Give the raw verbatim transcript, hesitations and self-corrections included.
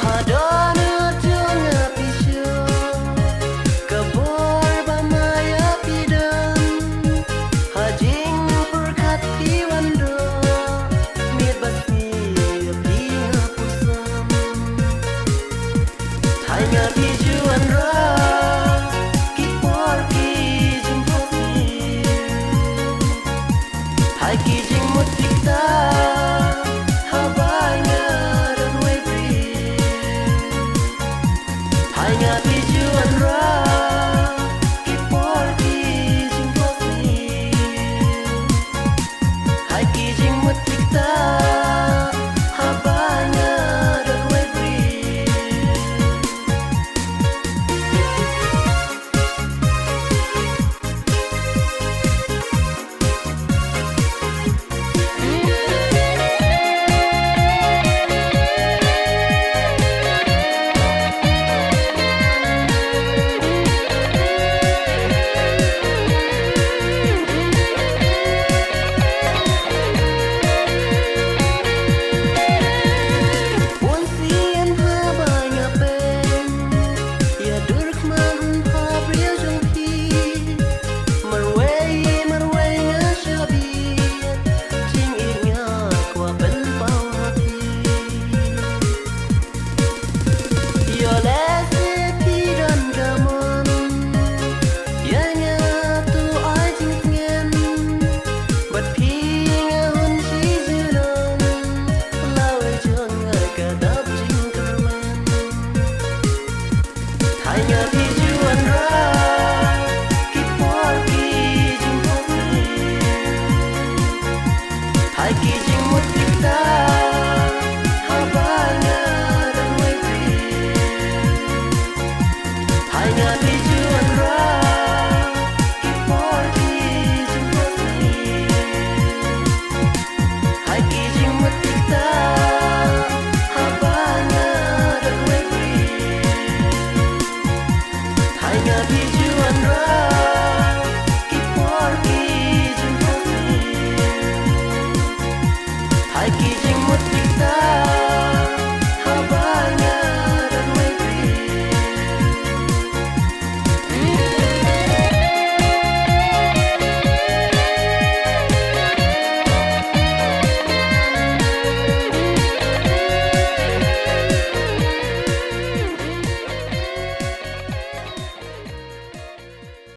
Hadon u jong nga phi shu ka bor ba ma ïa phi don. Ha jingpyrkhat phi wan doh, miet bad sngi ïa phi nga pyrshang. Hai nga phi ju wanrah ki por ki jingphohsniew. Hai ki jingmut tikta haba nga don wei briew. Hai nga phi ju wanrah ki por ki jingphohsniew. Hai ki jingmut tikta haba nga don wei briew. Bun sien haba nga peit ïa dur khmat ha briew jong phi. Marwei marwei nga shah bieit, jingïeit nga kwah pynpaw ha phi. Ïoh lehse phi don ka mon ïa nga, to ai jingsngew bad phi, nga hun shu junom, la wei jong nga ka dap jingkyrmen. Hai nga phi ju wanrah ki por ki jingphohsniew. Hai ki jingmut tikta haba nga don wei briew. Hai nga phi ju wanrah ki por ki jingphohsniew. Hai ki jingmut tikta haba nga don wei briew. Hai nga phi ju wanrah ki por ki jingphohsniew. Hai ki jingmut tikta